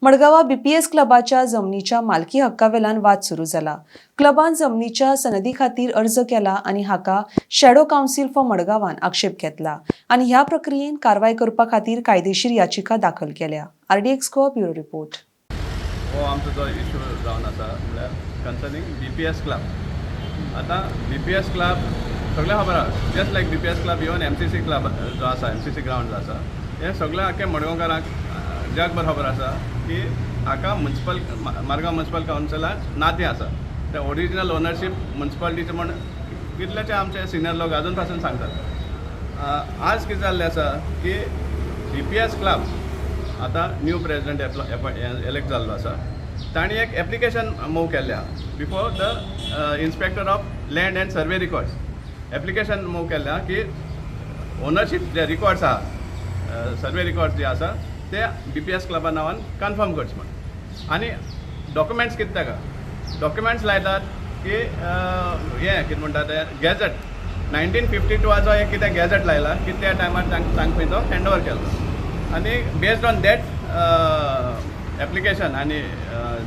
मडगांवा BPS क्लबाच्या जमनीच्या मालकी हक्कावेल्यान वाद सुरू जाला. क्लबान जमनीच्या सनदी खातीर अर्ज केला आनी हाका शॅडो कावन्सील फॉर मडगांवान आक्षेप घेतला आनी ह्या प्रक्रियेन कारवाय करपा खातीर कायदेशीर याचिका दाखल केल्या. RDX Goa, bureau report. हो आमचो जो इशू जावन आसा, म्हणल्यार कन्सर्नींग बीपीएस क्लब. आतां बीपीएस क्लब सगळें खबर आसा, just like BPS club, even MCC club जो आसा, एमसीसी ग्रावंड जो आसा, हें सगळें आख्खे मडगांवकारांक, जगभर खबर आसा की हाका म्युन्सिपल, मारगांव म्युन्सिपल कावन्सिलाक नातें आसा. ते ओरिजिनल ओनरशीप म्युन्सिपालिटीचें म्हण कितलेशे आमचे सिनियर लोक अजून पासून सांगतात. आज कितें जाल्लें आसा की बीपीएस क्लब आतां न्यू प्रेजिडेंट एलेक्ट जाल्लो आसा. तांणी एक एप्लिकेशन मूव केल्लें आहा before the inspector of land and survey records. Application move केल्लें आहा की ओनरशीप जे रिकॉर्ड्स आहा, सर्वे रिकॉर्ड्स जे आसा, ते बीपीएस क्लबा नांवान कन्फर्म करचे म्हण. आनी डॉक्युमेंट्स कितें ताका डॉक्युमेंट्स लायतात की हें कितें म्हणटा तें, गॅझेट, 1952आचो एक कितें गॅझेट लायला की त्या टायमार तांकां खंय तो हँड ओवर केलो. आनी बेस्ड ऑन that application आनी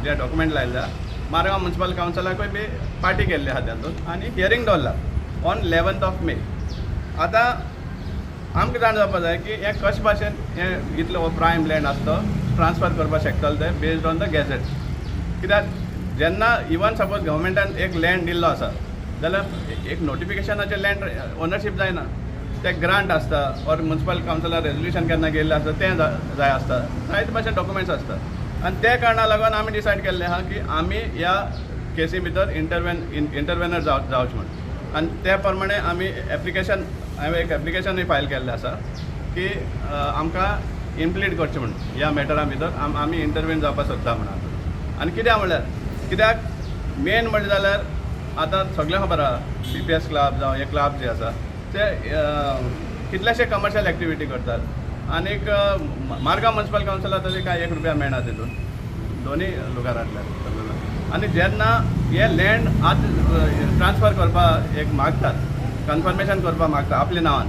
जे डॉक्युमेंट लायल्या, मारगांव म्युन्सिपल कावन्सिलाकूय बी पार्टी केल्ली आहा तातूंत आनी हियरींग दवरला ऑन 11th of May. आतां आमकां जाण जावपा जाय की हें कशें भाशेन हें इतलो प्रायम लँड आसा तो ट्रान्सफर करपाक शकतले ते बेस्ड ऑन the gazette? कित्याक जेन्ना इवन सपोज गव्हर्मेंटान एक लँड दिल्लो आसा जाल्यार एक नोटिफिकेशनाचेर लँड ओनरशीप जायना. ते ग्रांट आसता ऑर म्युन्सिपल कावन्सिलान रेजोल्युशन केन्ना केल्लें आसता तें जाय आसता. जायते भाशेन डॉक्युमेंट्स आसता आनी त्या कारणा लागून आमी डिसायड केल्लें आहा की आमी ह्या केसी भितर इंटरवेनर जावचें म्हूण. आनी त्या प्रमाणे आमी एप्लिकेशन, हांवें एक एप्लिकेशनूय फायल केल्लें आसा की आमकां इम्प्लीड करचें म्हूण ह्या मॅटरा भितर, आमी इंटरवेन जावपाक सोदता म्हणून. आनी कित्याक म्हणल्यार, कित्याक मेन म्हणलें जाल्यार आतां सगळें खबर आहा, बीपीएस क्लब जावं हे क्लब जे आसा ते कितलेशे कमर्शियल एक्टिविटी करतात. आनीक मारगांव म्युन्सिपल कावन्सिलाक तरी कांय एक रुपया मेळना तितून दोनूय लुगारांतल्यान. आनी जेन्ना हे लँड आतां ट्रान्सफर करपाक एक मागतात, कन्फर्मेशन करपाक मागता आपल्या नांवान,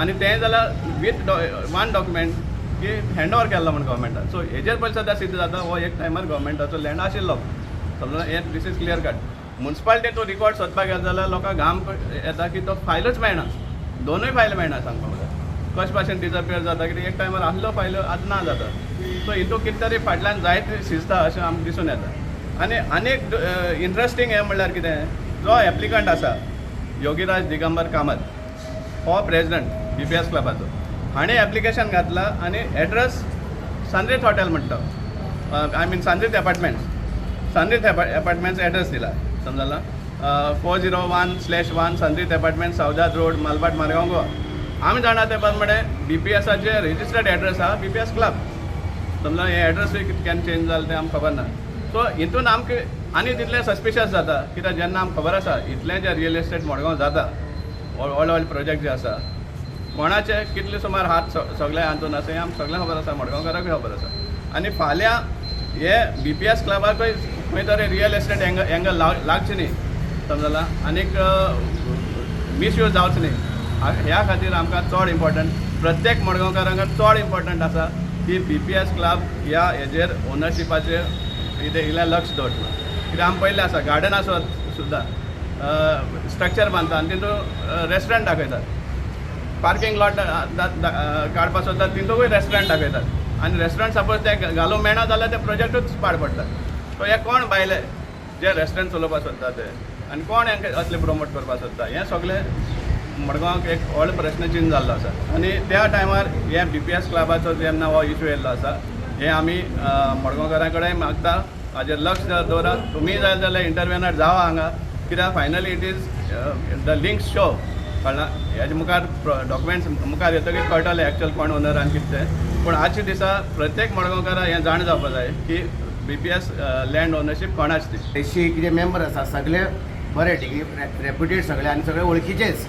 आनी तें जाल्यार वीथ वन डॉक्युमेंट की हँड ओवर केल्लो म्हण गव्हर्मेंटान. सो हेजेर पयलीं सद्दां सिद्ध जाता, हो एक टायमार गव्हर्मेंटाचो लँड आशिल्लो. समजा हें, this is clear cut. Municipality तो रिकॉर्ड सोदपाक गेलो जाल्यार लोकांक घाम येता की तो फायलूच मेळना, दोनूय फायल मेळना. सांगपा म्हणल्यार कशे भाशेन डिजपियर जाता? कित्याक एक टायमार आसलो फायल, आतां ना जाता. सो हितून कितें तरी फाटल्यान जायते शिजता अशें आमकां दिसून येता. आनी आनीक इंट्रस्टींग हें म्हणल्यार कितें, जो एप्लिकंट आसा योगीराज दिगंबर कामत, हो प्रेजिडंट बीपीएस क्लबाचो, हाणें एप्लिकेशन घातलां आनी एड्रेस सनरीत हॉटेल म्हणटा, I mean सनरीत अपार्टमेंट्स, सनरीत अपार्टमेंट्स एड्रेस दिला. समजला? 401/1, सनरीत अपार्टमेंट, सावदाद रोड, मालभाट, मारगांव, गोवा. आमी जाणा ते प्रमाणे बीपीएसाचे रजिस्टर्ड एड्रेस आहा बीपीएस क्लब. समजा हे एड्रेसूय केन्ना चेंज जालें तें आमकां खबर ना. सो हितून आमकां आनी तितलें सस्पिशियस जाता, कित्याक जेन्ना आमकां खबर आसा इतलें जें रियल इस्टेट मडगांव जाता, व्हड व्हड प्रोजेक्ट जे आसा, कोणाचे कितले सुमार हात सगळे हातून आसा हें आमकां सगळें खबर आसा, मडगांवकारांकूय खबर आसा. आनी फाल्यां हे बीपीएस क्लबाकूय खंय तरी रियल इस्टेट एंगल लागचें न्ही, समजला, आनीक मिसयूज जावचो न्ही, ह्या खातीर आमकां चड इम्पॉर्टंट, प्रत्येक मडगांवकारांक चड इम्पॉर्टंट आसा की बीपीएस क्लब ह्या हेजेर ओनरशिपाचेर कितें इल्लें लक्ष दवरचें. कित्याक आमी पयलें आसा, गार्डन आसत सुद्दां स्ट्रक्चर बांदता आनी तितून रेस्टोरंट दाखयतात. पार्किंग लॉट काडपाक सोदतात, तितूंकूय रेस्टोरंट दाखयतात. आनी रेस्टोरंट सपोज ते घालूंक मेळना जाल्यार ते प्रोजेक्टूच पाड पडटा. सो हे कोण भायले जे रेस्टोरंट चलोवपाक सोदता ते आनी कोण हांकां असले प्रमोट करपाक सोदता, हें सगळें मडगांवाक एक व्हड प्रश्नचिन्न जाल्लो आसा. आनी त्या टायमार हे बीपीएस क्लबाचो जेन्ना हो इशू येयल्लो आसा, हें आमी मडगांवकारां कडेन मागता, हाजेर लक्ष दवरात. तुमी जाय जाल्यार इंटरवेनर जावा हांगा, कित्याक finally it is the links show. कळना, हेजे मुखार डॉक्युमेंट्स मुखार येतकीर कळटलें एक्चुअल कोण ओनर आनी कितें तें. पूण आजच्या दिसा प्रत्येक मडगांवकाराक हें जाण जावपा जाय की बीपीएस लँड ओनरशीप कोणाची ती. अशी कितें मेंबर आसा, सगळे बरे डिग्री रेप्युटेड सगळे आनी सगळे वळखीचेच.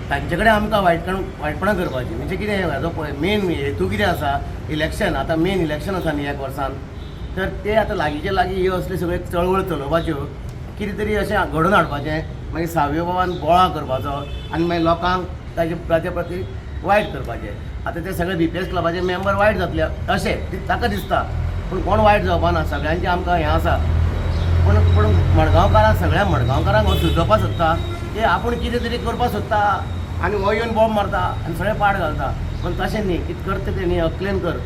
तांचे कडेन आमकां वायटपणां करपाची म्हणजे कितें? हाजो मेन हेतू कितें आसा? इलेक्शन आतां मेन इलेक्शन आसा न्ही एक वर्सान, तर ते आतां लागींचे लागीं ह्यो असल्यो सगळ्यो चळवळ चलोवपाच्यो, कितें तरी अशें घडोवन हाडपाचें, मागीर सावयो बाबान बोळा करपाचो आनी मागीर लोकांक ताजे प्रती वायट करपाचें. आतां ते सगळे बीपीएस क्लबाचे मेंबर वायट जातले अशें ताका दिसता. पूण कोण वायट जावपा ना, सगळ्यांचें आमकां हें आसा. पूण पूण मडगांवकारांक, सगळ्या मडगांवकारांक हो सुचोवपा सोदता की आपूण कितें तरी करपाक सोदता आनी हो येवन बॉम्ब मारता आनी सगळें पाड घालता. पूण तशें न्ही, कितें करता तें न्ही, अकलेन कर.